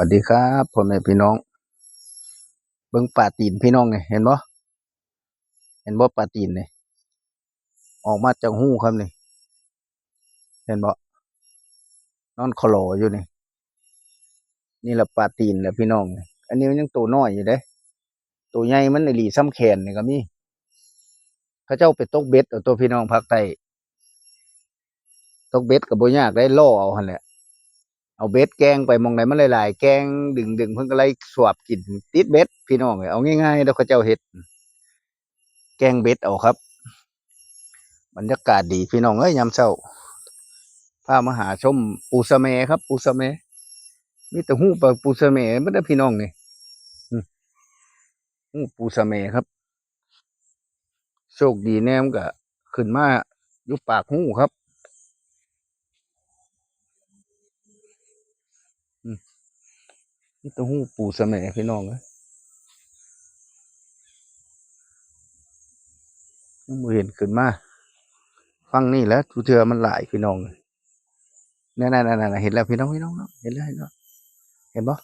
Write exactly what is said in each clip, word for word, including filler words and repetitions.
วัสดีครับพ่อแม่พี่น้อง เบิ่งปลาตีนพี่น้องนี่ เห็นบ่ เห็นบ่ปลาตีนนี่ ออกมาจากฮูครับนี่ เห็นบ่ นอนขลออยู่นี่ นี่ละปลาตีนแหละพี่น้อง อันนี้มันยังโตน้อยอยู่เด้ โตใหญ่มันอีหลีส่ำแขนนี่ก็มี เขาเจ้าไปตกเบ็ดเอาตัวพี่น้องภาคใต้ ตกเบ็ดก็บ่ยากได้ ล่อเอาหั่นแหละ เอาเบ็ดแกงไปหม่องใดมันหลายๆ แกงดึงๆ เพิ่นก็ไล่สวบกินติดเบ็ดพี่น้องเอ้ย เอาง่ายๆ เด้อ เขาเจ้าเฮ็ด แกงเบ็ดเอาครับ บรรยากาศดีพี่น้องเอ้ย ยามเช้า พามาหาชมปูสะแหมครับ ปูสะแหม มีแต่ฮูปลาปูสะแหมหมดเด้อพี่น้องนี่ อืม ฮูปูสะแหมครับ โชคดีแหน่มันก็ขึ้นมาอยู่ปากฮูครับ อืม มีแต่ฮูปูสะแหมพี่น้องเอ้ย ยังบ่เห็นขึ้นมา ฝั่งนี่แหละ ทุกเทื่อมันหลายพี่น้อง นั่นๆๆๆ เห็นแล้วพี่น้อง พี่น้องเนาะ เห็นแล้ว เห็นแล้ว เห็นบ่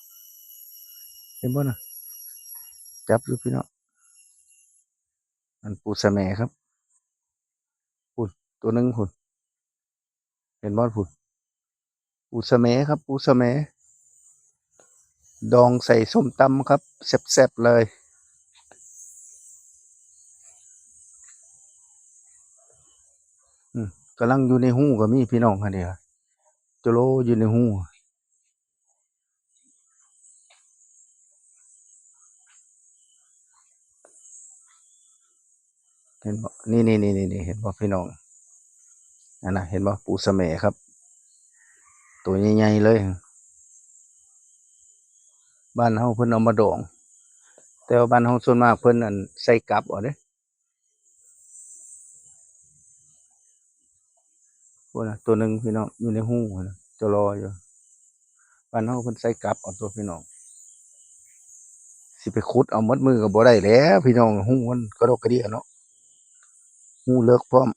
เห็นบ่น่ะ จับอยู่พี่น้อง อันปูสะแหมครับ พุ้น ตัวหนึ่งพุ้น เห็นบ่พุ้น ปูสะแหมครับ ปูสะแหม ดองใส่ส้มตำครับ แซ่บๆ เลย อืม กำลังอยู่ในฮูก็มีพี่น้องฮะเนี่ย โจโลอยู่ในฮู เห็นบ่ นี่ๆๆๆ เห็นบ่พี่น้อง อันน่ะ เห็นบ่ ปูสะแหมครับ ตัวใหญ่ๆ เลย บ้านเฮาเพิ่นเอามาดอง แต่ว่าบ้านเฮาส่วนมากเพิ่นอันใส่กับเอาเด้ พุ้นน่ะ ตัวหนึ่งพี่น้อง อยู่ในฮูพุ้นน่ะ โจโลอยู่ บ้านเฮาเพิ่นใส่กับเอาตัวพี่น้อง สิไปขุดเอาหมดมือก็บ่ได้แล้วพี่น้อง ฮูมันกระดกกระเดี้ยเนาะ ฮูเลิกพร้อม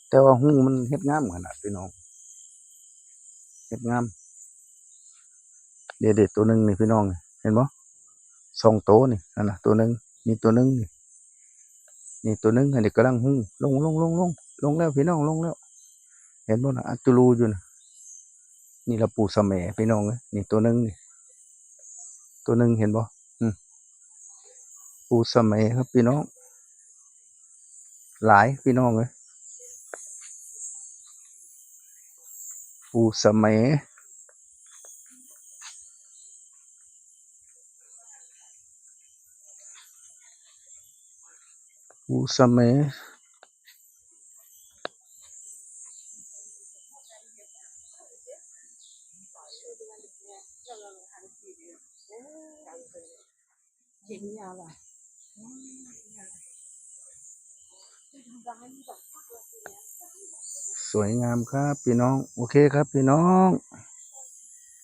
แต่ว่าฮูมันเฮ็ดงามขนาดพี่น้อง เฮ็ดงาม เดี๋ยวๆ ตัวหนึ่งนี่พี่น้อง เห็นบ่ สองตัวนี่ นั่นน่ะ ตัวหนึ่ง นี่ตัวหนึ่งนี่ นี่ตัวหนึ่ง อันนี้กำลังฮู ลง ลง ลง ลง ลงแล้วพี่น้อง ลงแล้ว เห็นบ่น่ะ อัจจุลูอยู่น่ะ นี่ละปูสะแหมพี่น้องเอ้ย นี่ตัวหนึ่งนี่ ตัวหนึ่งเห็นบ่ อืม ปูสะแหมครับพี่น้อง หลายพี่น้องเอ้ย ปูสะแหม ปูสะแหม สวยงามครับพี่น้อง โอเคครับพี่น้อง